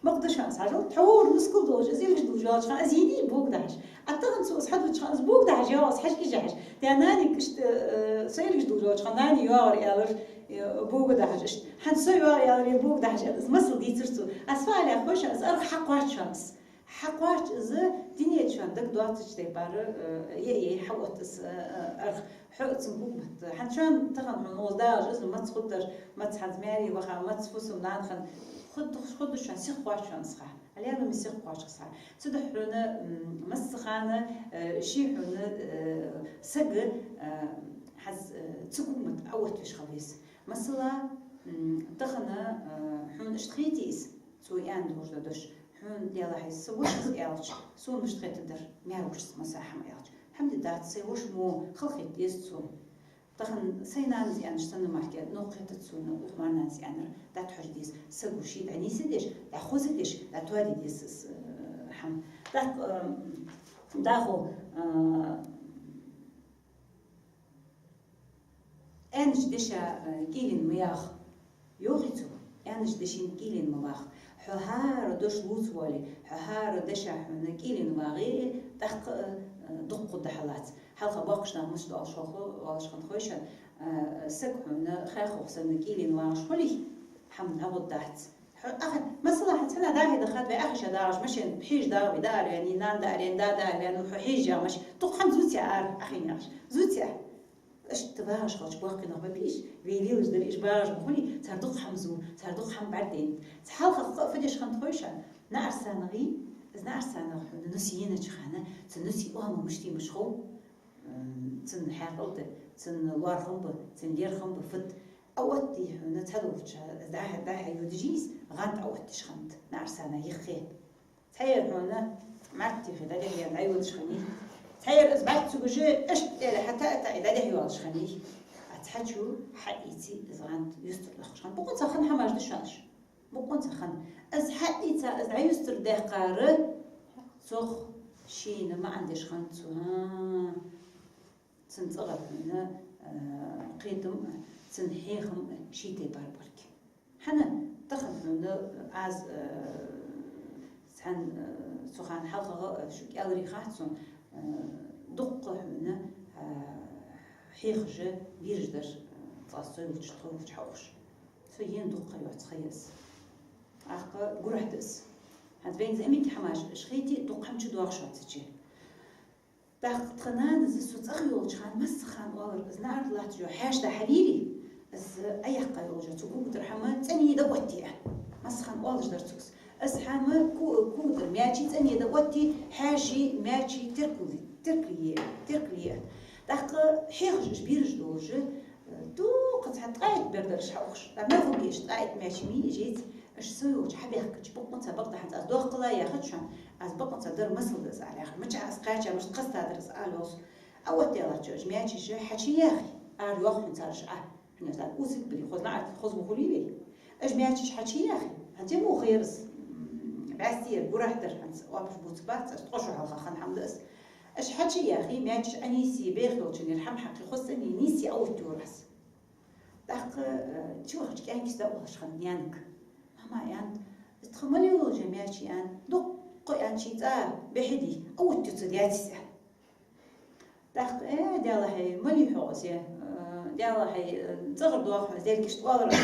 Бакъда шоана, хьажал, тхьовра мускул долаш, аз илгаш дувцаш йоагӀача хана, аз йийний бога дахьаш. А тахан цо аз хьадувцача хана, аз бога дахьаш йоагӀа аз, хьажкӀаш яхьаш. Тха нани иштта, э, со илгаш дувцаш йоагӀача хана, нани йоагӀар, аьлар, э, бога дахьаш иштта. ХӀанз со йоагӀа, аьлар, е бога дахьаш, аьлар, аз масал дийцар цо. Аз фу ала яхаш, аз аргӀа хьакхоач шоана аз. Хьакхоач из, дунен чу шоана дагадоацача тайпара, э, е, е, хьаотт из, э, э, аргӀа. Хьо цун гугмат. ХӀанз шоана тахан хьона укхаза дагӀаш из маца хургдар, маца хӀанз маьре ваха, маца фусам-нана хинна. Хургда, хургда шоана, сиха кхоач шоана из ха. Алена ма сиха кхоач из ха. Цудухьа хьона, м, массахана, э, ший хьона, э, саг, э, хӀанз, э, цу гугмата Ӏооттавеш хила веза. Масала, м, тахан, э, хьона иштта хетий из, цо аьнна долаш да дош. Хьона, Даьлахьа, са воша из аьлча, сона мишта хетаргдар, маьр-вошас масса хӀама аьлча. ХӀама де дац, сай воша мо хала хета деза цо. Тахан сай нанас аьннача санна мара, нокха хетац сона укх маьр-нанас аьннар, дӀатӀахьожа деза. Саго ше дӀанийсдеш, дӀахозадеш, дӀатоаде деза из, э, хӀама. ТӀаккха, э, дӀахо, э, аьннача деша, э, кӀийлен ма яха. Йоахий цо, аьннача дешийна кӀийлен ма ваха. Хьо хӀара дош лувца воале, хьо хӀара деша хьона кӀийлен вагӀе, тӀаккха, э, дукха хургда хьа лаца. Хьалха боккхийча наха мишта оалаш хул-, оалаш хиннад хой шоана, э, саг хьона хьехох санна кӀийлен вагӀаш хуле, хӀама дӀагӀоргдац. Хьо, аха, масала, хӀанз цхьаннахьа дӀахьеда хатта вай, Ӏохайша дагӀаш машен хьежа дагӀа вай, дӀаараваьнна, нана дӀаараваьнна, да дӀаараваьнна, хьо хьежа яха машен, дукха хӀама зувций ара, Ӏохайна яхаш. Зувций? Иштта багӀаш хилча боккхий нах ба бийш, вай лелаш дар уж багӀаш ма хулий, цар дукха хӀама зув, цар дукха хӀама бӀаргадайнад. Цхьа хьалха фу деш хиннад хой шоана, наӀарсанагӀий, из наӀарсанагӀа хьона нус енача хана, цу нусий оамал мишта я мишта хов, м, цун хьаькъал да, цун лоархӀам ба, цун лерхӀам ба, фуд. Ӏооттадий хьона цхьадолча, из дӀа-, дӀа-хьа йодаш йий из, гӀанд Ӏооттадеш хиннад наӀарсанагӀа юххе. Цхьаера хьона маттихи дӀадехьа дӀайодаш хиннай. Цхьаера из бӀарг ца гуш, иштта тӀера хьатаӀа-таӀа дӀадехьа йоалаш хиннай. А цхьачо хьаийца из гӀанд юстара доаккхаш хиннад. Бокъонца хинна хӀамаш да шоана уж. Бокъонца хинна. Из хьаийца, из дӀаюстардаьккхар, цох шийна маӀан деш хиннад цо. ХӀаа. Цун цӀагӀара хьона, э, кхетам, цун хьехам ший тайпара бар-кх. ХӀана тахан хьона аз, э, цхьан, э, цу хана хьалхагӀа, э, шуга аьлар хац сона, э, дукха хьона, э, хьехаш а, вираш дар, э, цкъа со йолча, тхо йолча хьаухаш. Со ена дукха йоаца ха я из. ТӀаккха гурахь да из. ХӀанз вайна зӀамига хӀамаш, уж хетий, дукха хӀама чудоагӀаш ва цу чу. ТӀаккха тха нанас со цӀагӀа йолча хана, массахана оалар, из наӀар латташ йола хьаьша да хьавийрий, из Ӏояьккха йолча цу гугтӀара хӀама цӀенъе дӀаоттае. Массахана оалаш дар цо из. Из хӀама ку-, гугтӀара маьчий цӀенъе дӀаоттае, хьаьший маьчий теркал-, теркалъе, теркалъе. ТӀаккха хьехаш уж бераш долаш, дукха цхьа ткъаь итт бер дар уж хьаухаш. ТӀаккха мел хургья уж ткъаь итт маьчий, ма йий уж еций. Уж со йолча хьабаьхкача, бокъонца бакъда хӀанз аз доаккхал а яхац шоана, аз бокъонца дар масал да из ала яхар. Мичахьа аз кхаьча, мишта кхестадар из ала йоал со. Ӏооттадаьлча уж маьчий уж хьачуяхе, ара йоах хьона цар уж Ӏа. Хьона аз дӀа усиг бери, хоза наӀар, хоза ма хулий вай. Уж маьчий уж хьачуяхе, хӀанз е муха яр из, м, бӀаьстера, гурахь дар, хӀанз оапаш бувцаргбац аз, ткъо шу хьалха хинна хӀама да из. Уж хьачуяхе, маьчий уж Ӏонийсъе, бӀеха йолчунера хӀама хьакхе, хоза цӀенъе нийсъе Ӏооттайора аз. ТӀаккха, э, чувахача кӀаьнкас дӀаоалаш хиннад наьнага. Мама, аьннад, из тха мала йолаш я маьчий, аьннад, дукха, аьннад, ший цӀа бӀехаде, Ӏооттаю цу даьцас, аьннад. ТӀаккха, э, Даьлахьа, мала я хьогӀ из, э, Даьлахьа, э, цӀагӀара доагӀа хьона, из дерг иштта оалар аз.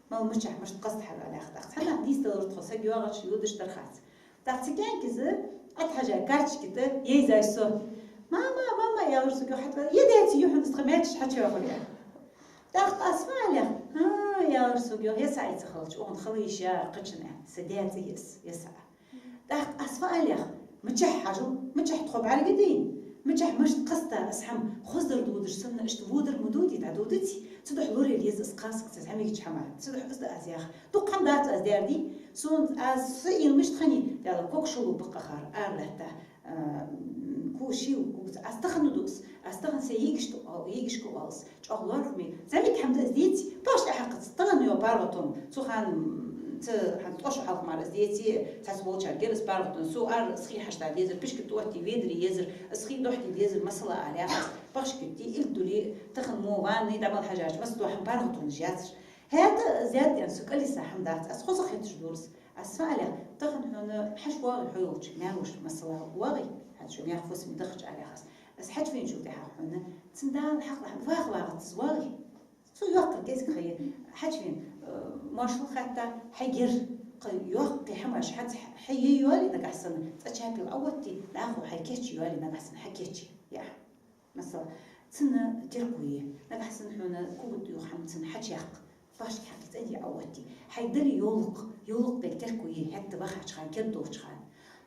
Мала мичахьа мишта кхестахьара, аьлар. ТӀаккха цхьаннахьа нийсделар тхо, саг йоагӀача йодаш дар хац. ТӀаккха цу кӀаьнкас, э, тӀатхьажа карточка тӀа ейзай со. «Мама, мама», — аьлар сога, — хьатӀавала, е даьца я хьона из тха маьчий уж хьачуяхар, аьнна. ТӀаккха аз фу ала яхар? «ХӀаа, — аьлар сога, — е са Ӏийца хилча, укхун хала йиш яр кхычунна, аьнна, са даьца я из, е са». ТӀаккха аз фу ала яхар? Мичахьа хьажал, мичахьа тхо бӀаргадайна, мичахьа мишта кхеста из хӀама, хоздар додаш санна, иштта водар ма додий, дӀадодаций, цудухьа лораяла еза из кхалсаг цу зӀамигача хӀаман. Цудухьа из да аз яхар. Дукха хӀама дац аз даьр, дий, сона, аз са ийла мишта хиннай, Даьла, ког шулу бакъахьара, ара латта, а, м, ку шийла кугца. Аз тахан ду из, аз тахан са йиӀигашта оал-, йиӀигашка оал из. ЧӀоагӀа лоархӀаме, зӀамига хӀама да из, деций, паш тӀа хьакхац, тахан йола паргӀато, цу хана, м, Ца хьан тӀош хьалха мара из деце, цхьацца волчар гера из паргӀатон, со ара из хий хьашта дезар, пишка тӀоттаде ведаре езар, из хий дохьте дезар, масала, аьле яхаш, бахаш китти, илдули, тахан мо ванни дӀа мел хьажача, масса хьан паргӀатонаш яцар. ХӀаьта зяд ян со кӀалиса хьам дац, аз хоза хеташ дурс. Аз са аьле, тахан хьона хьаш вагӀий хьо йолча, маьраш, масала, вагӀий, хьан шо мех фусам дахача аьле яхаш. Аз хьачвенчул тӀехьа хьона, цун Дала хьакъ вагӀа вагӀац из вагӀий. Цу йоккхар кӀезига хьайна, хьачвен, э, мошал хатта, хьай гер, кхы йоккхий хӀамаш хьац-, хьайе йоале нагахь санна, цӀа чапел Ӏооттаде, дӀахо хьай кечъе йоале нагахь санна, хьакечъе, яхь. Масала, цунна терко е, нагахь санна хьона кугут юха хӀама цунна хьачаяккха, башка хьакхи цӀенде Ӏооттаде, хьай дали йолакх, йолакх дег терко е, хӀаьта вахача хана, кед долча хана.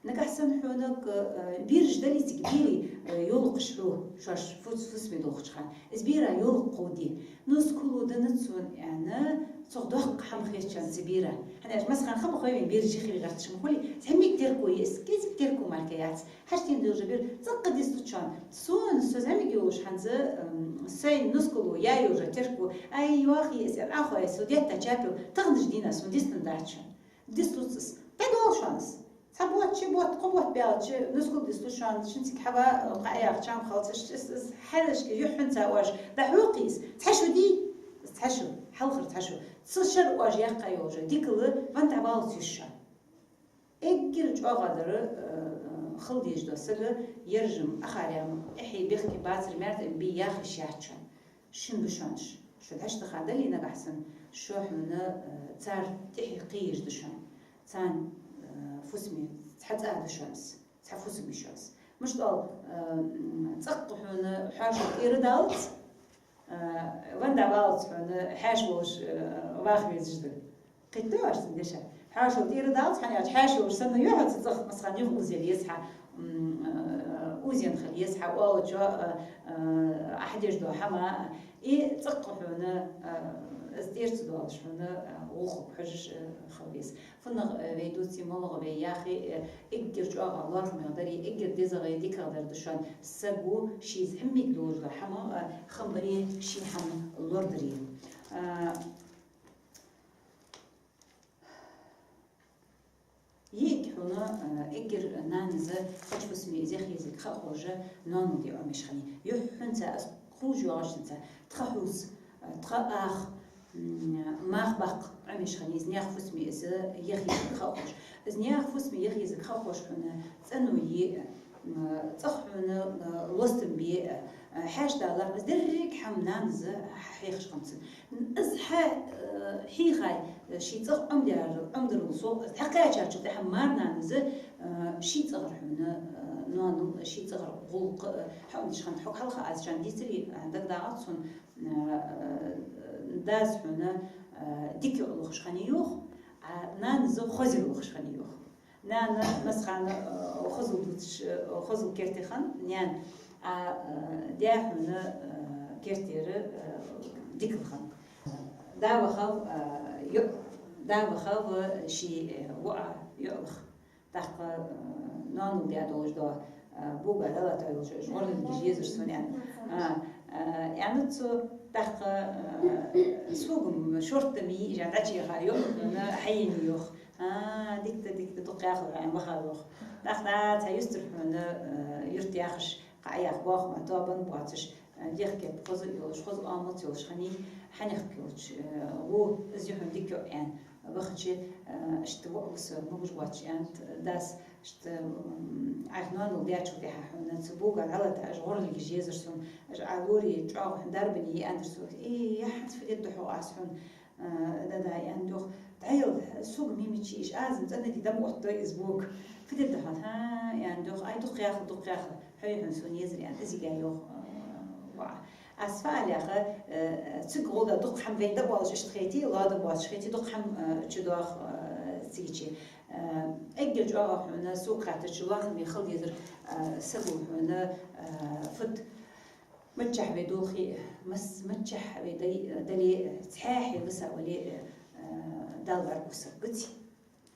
Нагахь санна хьона, э, бираш дале цига, бери, э, йолакхаш хьу, шоаш фус-, фусаме долхача хана. Из бера йолакх кховде. Нускало да цунна, аьнна, цох доккха хӀама хетачан цу бера. ХӀана аьлча масса хана хаба хой вайна бираш хи гӀерташ ма хулий, зӀамига терко е, из кӀезига терко мара яц. Хьаштин дилжа бир, цӀаккха дистучан. Сона, со зӀамига йолаш хӀанз, эм, сайна нускало яь йолча терко, ай, йоах е из, аьнна, ахой, со детта чапел, таханарча дийнахьа сона дистан дац шун. Дистуц из. ДӀадоал шоана из. Цхьа бутт, ши бутт, кхо бутт баьлча, нускал дисту шоана, шин цига хьава, кхаъ яха чам халцаш, из, из хьалашка юххьанца оаш дӀахьокхий из. Цхьа шу дий? Цхьа шу, хьалхара цхьа шу. Цу шера оаш яьккха йолча дикала ван дӀабалац йиш шоана. Эггара чӀоагӀа дар, э, хила дезаш да сага, ержам, ахарем, эхьи бехке бацар, маьрта бий яха йиш яц шоана. Шин да шоана уж. Шо дӀаьшта хадале нагахь санна, шо хьона, э, цар тӀехье кхийраш да шоана. Царна, э, фусаме цхьа цӀа да шоана из, цхьа фусам я шоана из. Мишта оал, э, м, цӀаккха хьона хьоашал тӀера далац, э, ван дӀабалац хьона хьаьша волаш, э, ваха везаш да. Кхетадо оаш цун дешах? Хьоашал тӀера далац, хӀана аьлча хьаьша волаш санна ю хьо цу цӀагӀа, масса хана юха узел еза хьа, м, э, узен хила еза хьа, оалачо, э, э, ахьа деш дола хӀама, и цӀаккха хьона, э, из тӀера ца доалаш хьона, э, гӀулакх хьожаш, э, хила веза. ФуннагӀа, э, вай дувце, малагӀа вай яхе, э, эггара чӀоагӀа лоархӀаме дари, эггара дезагӀа, дикагӀа дар да шоана саго ший зӀамига долаш дола хӀама, э, хам бари, ший хӀама лорадари. Э, Йиъиг хьона, э, эггара нанас хьача фусаме из яха езалга ха а ховш, ноанал де Ӏомаеш хиннай. Юххьанца аз кхувш йоагӀачунца, тха хьувс, э, тха ах, м, мах баккха Ӏомаеш хиннай, из наьха фусаме из яха езалга ха а ховш. Из наьха фусаме яха езалга ха а ховш хьона цӀено е, м, цӀагӀа хьона, э, лостам бе, э, хьаьша далар, из деррига хӀама нанас хьехаш хиннад цунна. Из хьа, э, хьийхай, э, ший цӀагӀа Ӏомадаьр, Ӏомадарал совгӀа, из хьакхаьчачул тӀехьа мара нанас, э, ший цӀагӀара хьона, э, ноанал, ший цӀагӀара гӀулакх, э, хьаӀомадеш хиннад. Хьога хьалха аз шоана дийцаре, э, дагадоагӀа сона, э, дас хьона, э, дика йоӀ лохаш хиннай йоах, а нанас хоза йоӀ лохаш хиннай йоах. Нана масса хана, э, хозал дувцаш, э, хозал керте хиннад наьна, а, э, даь хьона, э, кертера, э, дикал хиннад. Да вахав, э, йо-, да вахав, э, ший, э, воӀа йоӀах. ТӀаккха, э, ноанал даь долаш да, э, буга далатӀа йолаш, уж гӀорлилгаш езар сона, аьнна. А, э, аьннад цо, тӀаккха, э, сога-м шортта ма йий, жа дӀачуяха йоӀ хьона хьаенай йоах. А, дика да, дика да, дукха яхар хьона, вахав йоах. ТӀаккха цхьа юстара хьона, э, юрта яхаш, кхаъ яха боахама тоабан боацаш, э, дехкеп хоза йолаш, хоза оамалца йолаш хиннай, хьанехк йолча, э, гӀо, из я хьона дика йоӀ, аьнна, вахача, э, иштта воӀ ва со, могаш воацаш, аьннад дас, иштта, м, Ӏайха ноанал даьчул тӀехьа хьона цу буга далатӀа, уж гӀорлилгаш езар сона, уж Ӏа лорае чӀоагӀа хьона дарбане я, аьннадар сога. Э, яхь, хӀанз фу дергда хьога аз хьона? Э, да, да, аьннад йоах, дӀаяла, сога мимичи иш, аз-м цӀенаде дӀа ма оттадой из бог. Фу дергда хьона? ХӀаа, аьннад йоах, ай, дукха яхал, дукха яхал, хьо я хьона сона езар, аьнна, из йига йоах, э, воӀа. Аз фу ала яхар, э, цига гӀолла дукха хӀама вайна дӀаоалаш иштта хете, лоадам боацаш хете, дукха хӀама, э, чудоагӀа, э, цигача. Э, эггара чӀоагӀа хьона сога хаьттача лоархӀаме хила дезар, э, саго хьона, э, фуд Миччахьа вай долхе, мас-, миччахьа вай дай-, дале, цхьаьхье виса вале, э, Дала бӀаргагу саг, гаций?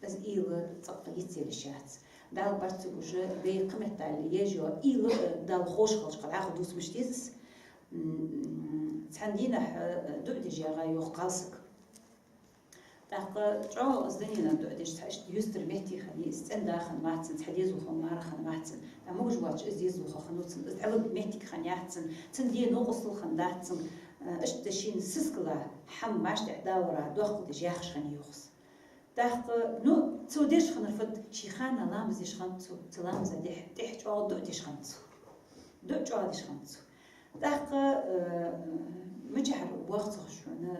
Из уйла цӀаккха йицъелаш яц. Дала бӀарг ца гуш, вай кхыметтел еш йола уйла, э, Дала ховш хилча, кхы дӀахо дувца мишта деза из? М, цхьан дийнахьа, э, дуӀа деш ягӀа йоах кхалсаг. ТӀаккха чӀоагӀа из дунен тӀа дуӀа деш цхьа иштта юстара моттиг хиннай, из цӀен-да хиннавац цун, цхьа дезалхо-мар хиннавац цун. ТӀаккха могаш воацаш из дезалхо хиннав цун, из дӀавига моттиг хиннаяц цун, цун де новкъостал хиннадац цун, э, иштта шийна сискала хӀама маьждиге дӀавара доккхал деш яхаш хиннай йоах из. ТӀаккха, ну, цо деш хиннар фуд, ший хана ламаз деш хиннад цо, цу ламаза тӀехьа, тӀехьа чӀоагӀа дуӀа деш хиннад цо. ДуӀа чӀоагӀа деш хиннад цо. ТӀаккха, э, мичахьара боагӀа цо хьона,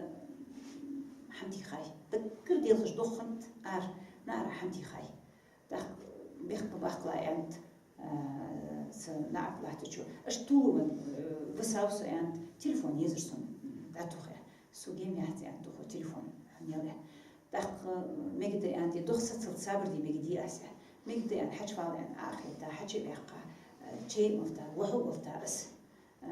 хӀама тийхай. Даггара делхаш дохант ара, наӀара хӀама тийхай. ТӀаккха бехк баккхалахь аьннад, э, цу наӀарга латтачо. Аш тулуван, э, висав со аьннад, телефон езар сона, дӀатоха. Сога ма яц аьннад, тохар телефон, хьона яла. ТӀаккха мегаргда аьннад, дох сацалца сабар де мегаргдий аз. Мегаргда аьннад, хьачувала аьннад, Ӏохайта, хьачу а ваьккха, э, чай а валта, вохьа а валта аз. Э,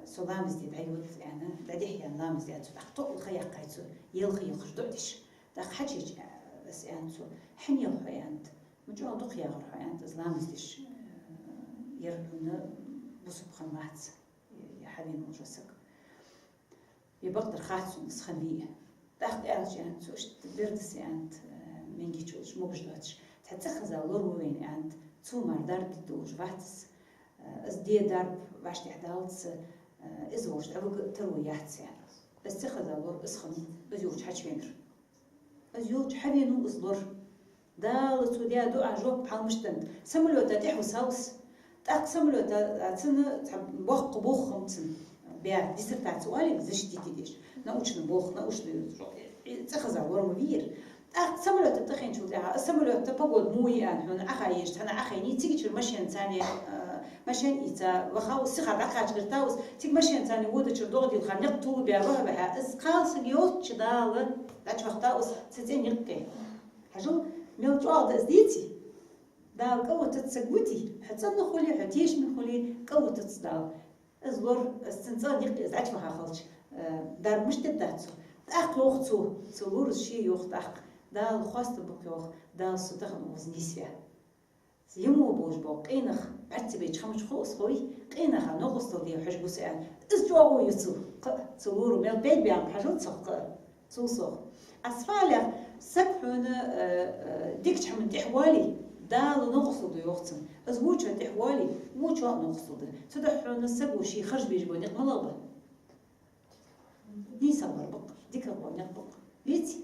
со ламаз де дӀайода аьнна, дӀадехьа аьнна ламаз даьд цо, тӀаккха тоъал ха яьккхай цо, елха елхаш дуӀа деш. ТӀаккха хьачуеча, э, аз аьннад цо, хьанна яла хьо аьннад, ма чӀоагӀа дукха яхар хьо аьннад, аз ламаз деш, э, яр хьона бусалба хиннавац, э, хьавена волча сага. Е бакъдар хац сона, из хиннавий. ТӀаккха аьлча аьннад цо, иштта бер да са аьннад, э, маьнгийча волча могаш доацаш. Цхьа цӀихеза лор ва вайна аьннад, цо мара дарба дита долаш вац из. Э, из де дарба вӀаштӀехьадалац, э, из волча дӀавига таро яц аьннад. Из цӀихеза лор из хиннав, из йолча хьачувенар. Из йолча хьавенав из лор. Дала цо даь дуӀан жоп хьалмашта да. Самолёта тӀехьа висав из. ТӀаккха самолёта, а, цунна цхьа боккха бух хиннаб цун. Баь диссертаци оалий защитить де дезаш. Научный бух, научный, э, цӀихеза лор ма вий ер. ТӀаккха самолёта тӀахинначул тӀехьагӀа, а самолёта погода во я аьнна хьона, Ӏоха езаш, цхьана Ӏохайнай, цигачара машенаца, э, машен ийца вахав из, сиха дӀакхача гӀертав из, цига машенаца водачара догӀа дилха, никъ тулубаь ваха ваха, из кхалсаг йолча Дала дӀачувахийтав из цу цӀен юкъе. Хьажал, мел чӀоагӀа да из, деций? Дала кӀалвитац саг витий, хьо цӀена хуле, хьо тешаме хуле, кӀалвитац Дала. Из лор, из цун цӀен юкъе из дӀачуваха хилча, э, дарба мишта дергдац цо. ТӀаккха йоах цо, цу лорас ше йоах тӀаккха, Дала хоастам ба-кх йоах, Дала со тахан укхаза нийсваь. Цу йома болаш бола къонах бӀарга ца бейча, хӀама чу хов из, хой, къонаха новкъостал де хьожаргва со аьнна. Из чӀоагӀо я цо, кхы а, цу лоро мел пайда баьннаб, хьажал цох кхы а. Цул совгӀа. Аз фу ала яхар, саг хьона, э, э, дикача хӀаман тӀехьа воале, Дала новкъостал ду йоах цунна. Из вочун тӀехьа воале, вочоа новкъостал ду. Цудухьа хьона саго ше харжа безаш бола никъ малагӀа ба? НийсагӀа бар ба-кх, дикагӀа бола никъ ба-кх. Веций?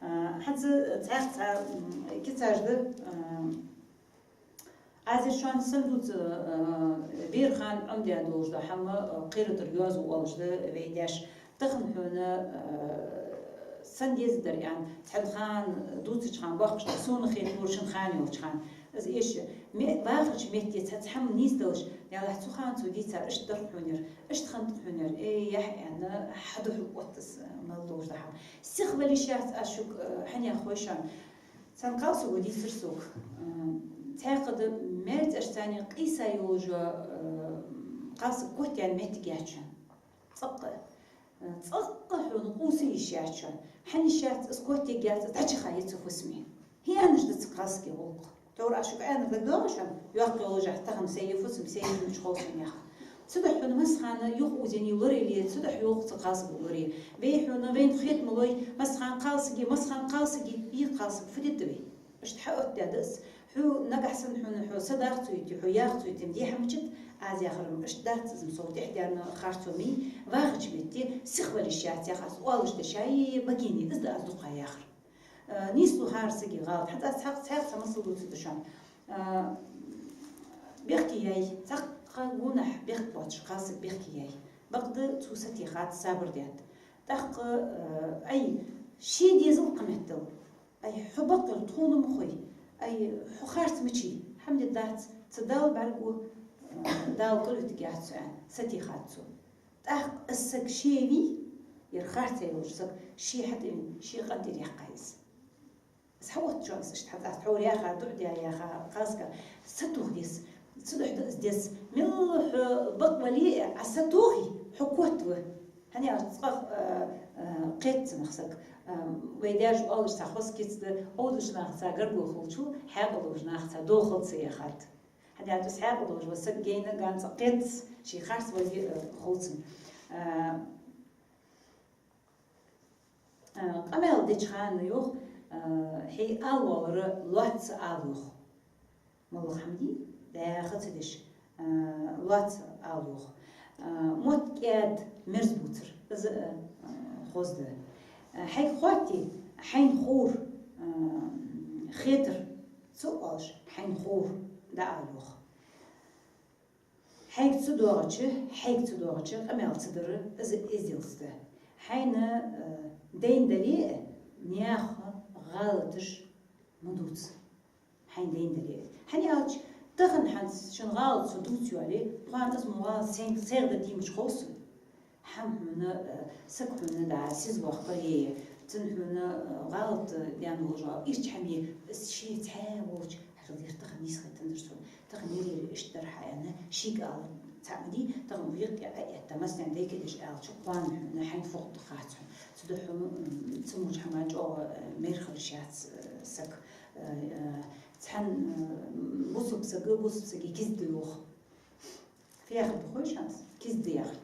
А, хӀанз цхьаькха цхьа, м, кицаш да, а, Аз ер шоана сенна дувц, э, бера хана Ӏомадаь долаш дола хӀама, э, кхератара йоазув оалаш да вай даьша. Тахан хьона, э, сенна дезаргдар аьнна, цхьан хана дувцача хана боккхагӀча, сона хетар шун хана йолча хана. Из эша, ме-, вахача метте цхьацца хӀама нийсделча, ялахь цу хана цо дийцар иштта дар хьона ер, иштта хиннад хьона ер, э, яхь аьнна, хьадухьал оттас, э, мел долаш дола хӀама. Сиха вала йиш яц аз шуга, э, хӀана яхой шоана. Цхьан кхалсаго дийцар сога, э, цхьаькха да маьрцӀашца къийса йолаш, э, кхалсаг котъяьнна моттиг яц шоана. ЦӀаккха, э, цӀаккха хьона къувса йиш яц шоана. ХӀана йиш яц, из котъергьяц, из дӀачуяха я цу фусаме. ХӀанз да цу кхалсага гӀулакх. Товр аз шуга аьннар дагадоагӀий шоана, йоккха йолашехь тахан сай я фусам, сай я мича хов сона яхар. Цудухьа хьона массахана юха узени лорале, цудухьа йоах цу кхалсага лорае. Вай хьона, вайна хетам лой, массахана кхалсаг я, массахана кхалсаг я, из кхалсаг фу дергда вай? Иштта хьаоттадаьд из. Хьо нагахь санна хьона хьо са даха ца йойтий, хьо яха ца йойтий, ма дехьа мачат, аз яхар-м иштта дац, из-м сов тӀехьа даьнна харцо ма йий, вахача метте сиха вала йиш яц яхар аз оалаш да шоай, бакъ ий, из да аз дукха яхар. Э, нийслу хӀара сага гӀалат. ХӀанз аз цхьаькха, цхьаькха цхьа масал дувцаргда шоана. Э, бехке яьй, цхьаккха гонахьа бехк боацаш кхалсаг бехке яьй. Бакъда цо сатийхад, сабар даьд. ТӀаккха, э, ай, ший дезал кхаметтал. Ай, хьо бакъ йолга тхона ма хой. Ай, хьо харц мичай, хӀама де дац, цу Далла бӀаргаго, э, Дала кӀалвитаргьяц цо аьнна, сатийхад цо. ТӀаккха из саг ше вий, ер харцахьа йолаш саг, ше хьатӀавена, ший къинтӀера яьккхай из. Из хьаотт шоана из иштта хьатӀа, тхьовра яха, дуӀа де яха, кхалсага сатоха деза. Цудухьа да из деза. Мел хьо бакъ вале а, Ӏа сатохе, хьо котва. ХӀана аьлча цкъа, э, э, кхетац нах саг. Э, вай даьша оалаш цхьа хоза кица да, Ӏовдалча нахаца гаргало хилча, хьаькъал долча нахаца дов хилац яхад. ХӀана аьлча из хьаькъал долаш вола саг гайна ганза кхетац, ше харц вале а, э, ховш. Э, Къамаьл деча хана йоах, хьай алавалар лоацца ала йоах. МоллагӀа хӀама дий, дӀаьха ца деш, лоацца ала йоах. Мотт кӀаьда, мерза бувцар, из хоза да. Хьайга хоатте, хьайна ховр, хетар ца оалаш, хьайна ховр дӀаала йоах. Хьайга ца доагӀача, хьайга ца доагӀача къамаьл ца дар, из эзделца да. Хьайна дайна дале а, наьха гӀалаташ ма дувца. Хьайна дайна дале а. ХӀана аьлча, тахан хӀанз шун гӀалат со дувца йоале, кхоана из мо гӀалат сайна, сайгара да диймача хов сона. ХӀама хьона, саг хьона дӀа сиза воаккхаре, цун хьона гӀалат даьнна волаш ва, ирча хӀама я, из ше цхьаь волча хьажал, ер тахан нийсхайтанзар сона. Тахан ер-ер иштта дар хьа аьнна, шийга алар цхьа ма дий, тахан укх юкъе Ӏоэтта, массанена дайкадеш аьлча, кхоана хьона хьайна фуд хац хьона. Цудухьа, м, цу моча хӀама чӀоагӀа, э, мер хилар шац, э, саг, э, э, цхьан, э, бусалба сага, бусалба сага кизга да йоах. Фу яхар да хой шоана из? Кизга да яхар.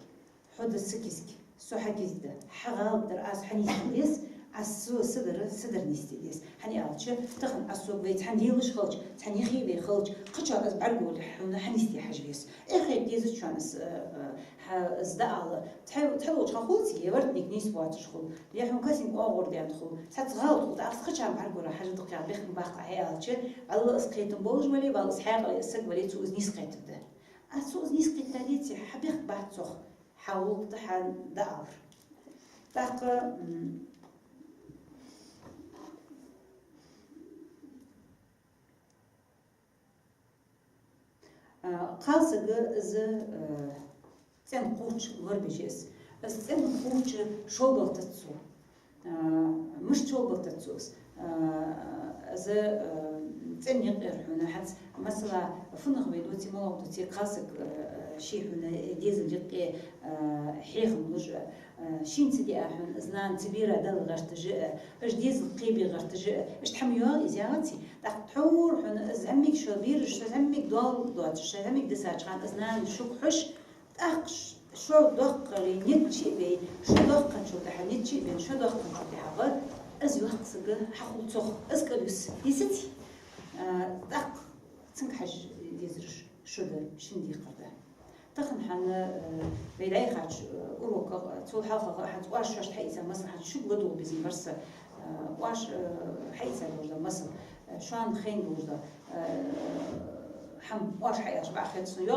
Хьо да са кизга, со хьа кизга да. Хьа гӀалат дар аз хьанийсде деза, аз со са дар, са дар нийсде деза. ХӀана аьлча, тахан аз сога вай цхьана лелаш хилча, цхьана яхе вай хилча, кхычоа аз бӀаргагуле хьона хьанийсде хьажа веза. Эхь хета дезац шоана из, э, э, хьа из дӀаала. Цхьа, цхьа волча хана хул цига, е воротник нийса воацаш хул, е хьона костюм оагӀув даьнна хул, цхьацца гӀалат хул, тӀаккха из кхычарна бӀаргагура хьажа дакъа бехк баккха хье аьлча, валлахӀи, из кхетам болаш вале, валлахӀи, из хьаькъал, из саг вале, цо из нийсхайтаргда. Аз цо из нийсхийтталеце, хьа бехк бац цох, хьа гӀулакх да хьа дӀаалар. ТӀаккха, м, а, кхалсага из, а, цӀен кхуврч лорабеш я из. Из цӀен кхуврч шовдоалийтац цо. А, мишта шовдоалийтац цо из? А, из, а, цӀен юкъера хьона хӀанз, масала, фуннагӀа вай дувце, моллагӀа дувце, кхалсаг, а, ше хьона дезала юкъе, а, хьехам луш, а, шийна ца диа хьона, из нана ца бера дала гӀерташ а, уж дезал кхебе гӀерташ а, иштта хӀама йоагӀа из, яций? ТӀаккха тхьовра хьона из зӀамига шо бераш, шо зӀамига доал доацаш, шо зӀамига дисача хана из нана шуга хьош, тӀаккха ш-, шо доккхагӀа нетча а бей, шо доккханчул тӀехьа нетча а бей, шо доккханчул тӀехьагӀа из йоккха саг хьахул цох, из кӀал юс, йисаций? А, тӀаккха цунга хьажа дезараш шо да, шун декхар да. Тахан хӀанз, э, вай дӀаяхача, э, уроках, э, цул хьалхагӀа хӀанз оаш шоашта хьаийца масал, хӀанз шуга ладувгӀа безам бар са, э, оаш, э, хьаийца долаш да масал, э, шоана хайна долаш да, э, хӀама оаш хьаэцаш бакъахьа хет сона йоах.